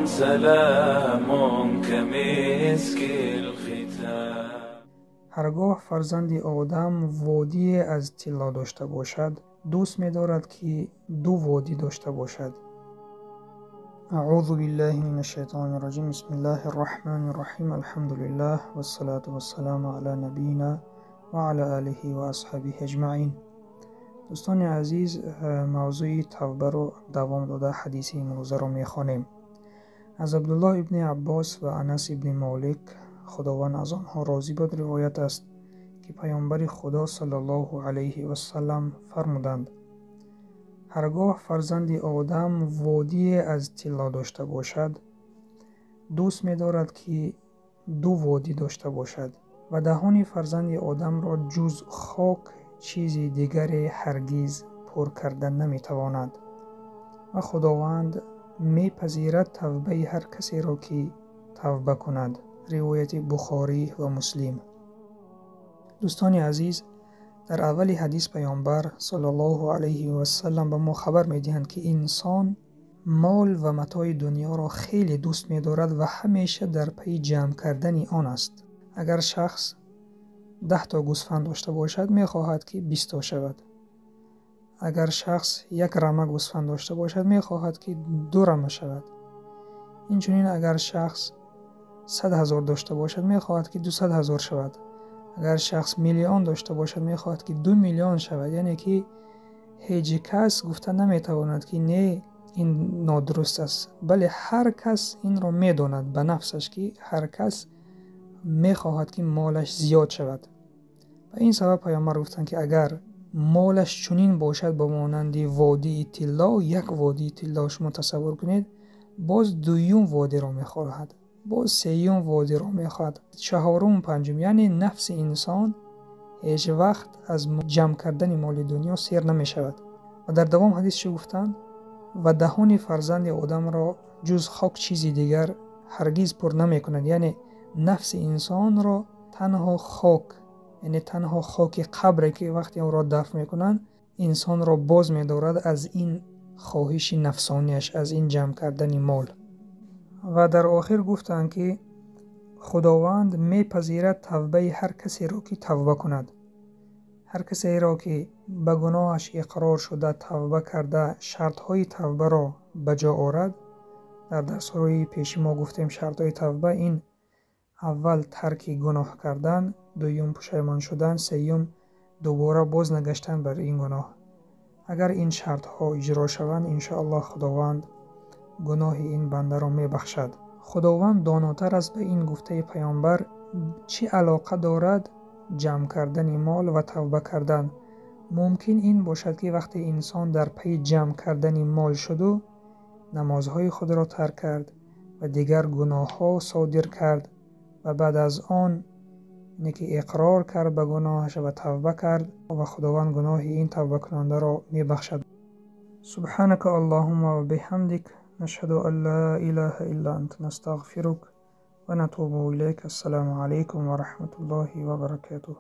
سلام كمسك الختام. Ҳаргоҳ фарзанди одам водие аз тилло дошта бошад, дӯст медорад, ки ду водӣ дошта бошад. Аъузу биллаҳи минаш шайтони раҷим. Бисмиллаҳи рраҳмани рраҳим. Алҳамдулиллаҳ вассалату вассаламу ала набийина ва ала алиҳи ва асҳабиҳи аҷмаин. Дӯстони азиз, мавзӯи тавбаро давом дода ҳадиси имрӯзаро мехонем. Аз Абдуллоҳ ибни Аббос ва Анас ибни Молик, Худованд аз онҳо розӣ бод, ривоят аст, ки Паёмбари Худо саллаллоҳу алайҳи вассалам фармуданд: ҳаргоҳ фарзанди одам водие аз тилло дошта бошад, дӯст медорад, ки ду водӣ дошта бошад ва даҳони фарзанди одамро ҷуз хок чизи дигаре ҳаргиз пур карда наметавонад ва Худованд мепазирад тавбаи ҳар касеро, ки тавба кунад. Ривояти Бухорӣ ва Муслим. Дӯстони азиз, дар аввали ҳадис Паёмбар саллаллоҳу алайҳи вассалам ба мо хабар медиҳанд, ки инсон мол ва матои дунёро хеле дӯст медорад ва ҳамеша дар пайи ҷамъ кардани он аст. Агар шахс 10 гӯсфанд дошта бошад, мехоҳад, ки 20 шавад. Агар шахс як рама гӯсфанд дошта бошад, мехоҳад, ки 2 рама шавад. Инчунин агар шахс 100 000 дошта бошад, мехоҳад, ки 200 000 шавад. Агар шахс миллион дошта бошад, мехоҳад, ки 2 миллион шавад. Яъне ки ҳеҷ кас гуфта наметавонад, ки не, ин нодуруст аст, бале ҳар кас инро медонад ба нафсаш, ки ҳар кас мехоҳад, ки молаш зиёд шавад. Ба ин сабаб Паёмбар гуфтанд, ки агар молаш чунин бошад, ба монанди водии тилло, як водии тилло шумо тасаввур кунед, боз дуюм водиро мехоҳад, боз сеюм водиро мехоҳад, чаҳорум, панҷум. Яъне нафси инсон ҳеҷ вақт аз ҷамъ кардани моли дунё сер намешавад. Ва дар давом ҳадис чӣ гуфтанд? Ва даҳони фарзанди одамро ҷуз хок чизи дигар ҳаргиз пур намекунад. Яъне нафси инсонро танҳо хок, яъне танҳо хоки қабре, ки вақте онро дафн мекунанд, инсонро боз медорад аз ин хоҳиши нафсонияш, аз ин ҷамъ кардани мол. Ва дар охир гуфтанд, ки Худованд мепазирад тавбаи ҳар касеро, ки тавба кунад. Ҳар касеро, ки ба гуноҳаш иқрор шуда, тавба карда, шартҳои тавбаро ба ҷо орад. Дар дарсҳои пеши мо гуфтем, шартҳои тавба ин: аввал тарки гуноҳ кардан, дуюм пушаймон шудан, сеюм дубора боз нагаштан бар ин гуноҳ. Агар ин шартҳо иҷро шаванд, иншоаллоҳ Худованд гуноҳи ин бандаро мебахшад. Худованд донотар аст. Ба ин гуфтаи Паёмбар чӣ алоқа дорад ҷамъ кардани мол ва тавба кардан? Мумкин ин бошад, ки вақте инсон дар пайи ҷамъ кардани мол шуду намозҳои худро тарк кард ва дигар гуноҳҳо содир кард ва баъд аз он ине ки иқрор кард ба гуноҳаш ва тавба кард, ва Худованд гуноҳи ин тавбакунандаро мебахшад. Субҳанака Аллоҳумма ва биҳамдик, нашҳаду ан ла илаҳа илла ант, настағфирук ва натубу илайк. Ассалому алайкум ва раҳматуллоҳи ва баракатуҳ.